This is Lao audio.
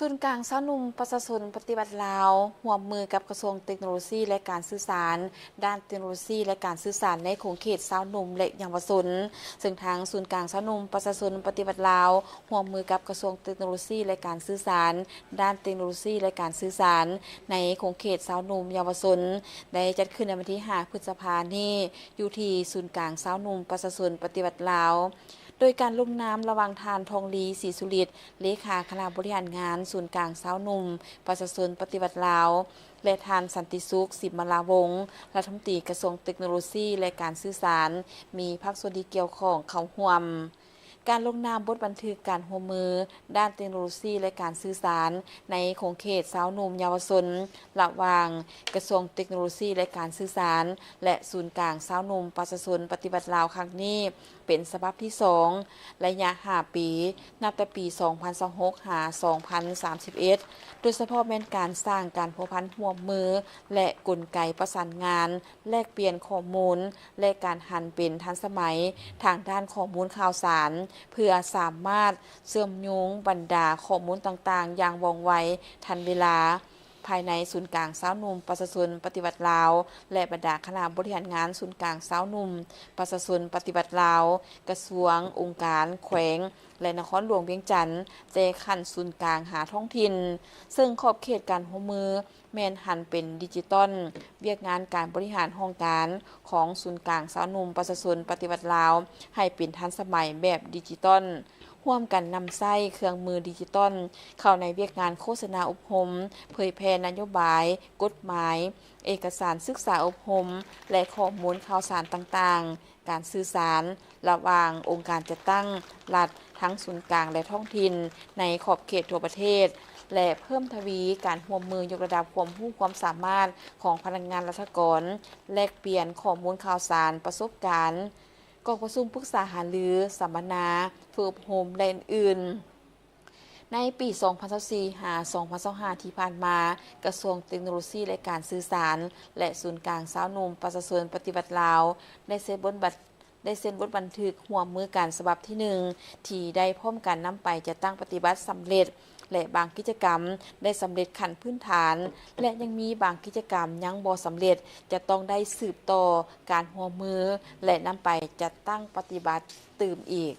ສູນກາງຊາວໜຸ່ມປະຊາຊົນປະຕິວັດລາວ ຮ່ວມມືກັບກະຊວງເຕັກໂນໂລຊີ ແລະ ການສື່ສານ, ດ້ານເຕັກໂນໂລຊີ ແລະ ການສື່ສານໃນຂົງເຂດຊາວໜຸ່ມ ແລະ ເຍົາວະຊົນ, ເຊິ່ງທາງສູນກາງຊາວໜຸ່ມປະຊາຊົນປະຕິວັດລາວ ຮ່ວມມືກັບກະຊວງເຕັກໂນໂລຊີ ແລະ ການສື່ສານ, ດ້ານເຕັກໂນໂລຊີ ແລະ ການສື່ສານໃນຂົງເຂດຊາວໜຸ່ມ ເຍົາວະຊົນ ໄດ້ຈັດຂຶ້ນໃນວັນທີຫ້າ ພຶດສະພານີ້ ຢູ່ທີ່ສູນກາງຊາວໜຸ່ມປະຊາຊົນປະຕິວັດລາວ. ໂດຍການລົງນາມລະຫວ່າງທ່ານ ທອງລີ ສີສຸລິດ ເລຂາຄະນະບໍລິຫານງານສູນກາງຊາວໜຸ່ມປະຊາຊົນປະຕິວັດລາວ ແລະ ທ່ານ ສັນຕິສຸກ ສິມມະລາວົງ ລັດຖະມົນຕີກະຊວງເຕັກໂນໂລຊີ ແລະ ການສື່ສານ, ມີພາກສ່ວນທີ່ກ່ຽວຂ້ອງເຂົ້າຮ່ວມ. ການລົງນາມບົດບັນທຶກການຮ່ວມມືດ້ານເຕັກໂນໂລຊີ ແລະ ການສື່ສານໃນຂົງເຂດຊາວໜຸ່ມເຍົາວະຊົນ ລະຫວ່າງກະຊວງເຕັກໂນໂລຊີ ແລະ ການສື່ສານ ແລະ ສູນກາງຊາວໜຸ່ມປະຊາຊົນປະຕິວັດລາວຄັ້ງນີ້ ເປັນສະບັບທີສອງ ໄລຍະຫ້າປີ ນັບແຕ່ປີສອງພັນຊາວຫົກ ຫາ ສອງພັນສາມສິບເອັດ ໂດຍສະເພາະແມ່ນການສ້າງການພົວພັນຮ່ວມມື ແລະ ກົນໄກປະສານງານ, ແລກປ່ຽນຂໍ້ມູນ ແລະ ການຫັນເປັນທັນສະໄໝທາງດ້ານຂໍ້ມູນຂ່າວສານ ເພື່ອສາມາດເຊື່ອມໂຍງບັນດາຂໍ້ມູນຕ່າງໆຢ່າງວ່ອງໄວ, ທັນເວລາ ພາຍໃນສູນກາງຊາວໜຸ່ມປະຊາຊົນປະຕິວັດລາວ ແລະ ບັນດາຄະນະບໍລິຫານງານສູນກາງຊາວໜຸ່ມປະຊາຊົນປະຕິວັດລາວ, ກະຊວງ, ອົງການ, ແຂວງ ແລະ ນະຄອນຫຼວງວຽງຈັນ ແຕ່ຂັ້ນສູນກາງຫາທ້ອງຖິ່ນ, ເຊິ່ງຂອບເຂດການຮ່ວມມືແມ່ນຫັນເປັນດິຈິຕອນ, ວຽກງານການບໍລິຫານຫ້ອງການຂອງສູນກາງຊາວໜຸ່ມປະຊາຊົນປະຕິວັດລາວ ໃຫ້ເປັນທັນສະໄໝແບບດິຈິຕອນ. ຮ່ວມກັນນຳໃຊ້ເຄື່ອງມືດິຈິຕອນເຂົ້າໃນວຽກງານໂຄສະນາອົບຮົມ, ເຜີຍແຜ່ນະໂຍບາຍ, ກົດໝາຍ, ເອກະສານສຶກສາອົບຮົມ ແລະ ຂໍ້ມູນຂ່າວສານຕ່າງໆ, ການສື່ສານລະຫວ່າງອົງການຈັດຕັ້ງລັດທັງສູນກາງ ແລະ ທ້ອງຖິ່ນໃນຂອບເຂດທົ່ວປະເທດ ແລະ ເພີ່ມທະວີການຮ່ວມມືຍົກລະດັບຄວາມຮູ້ຄວາມສາມາດຂອງພະນັກງານລັດຖະກອນ, ແລກປ່ຽນຂໍ້ມູນຂ່າວສານ, ປະສົບການ, ກອງປະຊຸມປຶກສາຫາລື, ສຳມະນາ, ຝຶກອົບຮົມ ແລະ ອື່ນໆ. ໃນປີສອງພັນຊາວສີ່ ຫາ ສອງພັນຊາວຫ້າ ທີ່ຜ່ານມາ, ກະຊວງເຕັກໂນໂລຊີ ແລະ ການສື່ສານ ແລະ ສູນກາງຊາວໜຸ່ມປະຊາຊົນປະຕິວັດລາວ ໄດ້ເຊັນບົດບັນ ໄດ້ເຊັນບົດບັນທຶກຮ່ວມມືກັນສະບັບທີໜຶ່ງ ທີ່ໄດ້ພ້ອມກັນນຳໄປຈັດຕັ້ງປະຕິບັດສຳເລັດ ແລະ ບາງກິດຈະກຳໄດ້ສຳເລັດຂັ້ນພື້ນຖານ ແລະ ຍັງມີບາງກິດຈະກຳຍັງບໍ່ສຳເລັດ ຈະຕ້ອງໄດ້ສືບຕໍ່ການຮ່ວມມື ແລະ ນຳໄປຈັດຕັ້ງປະຕິບັດຕື່ມອີກ.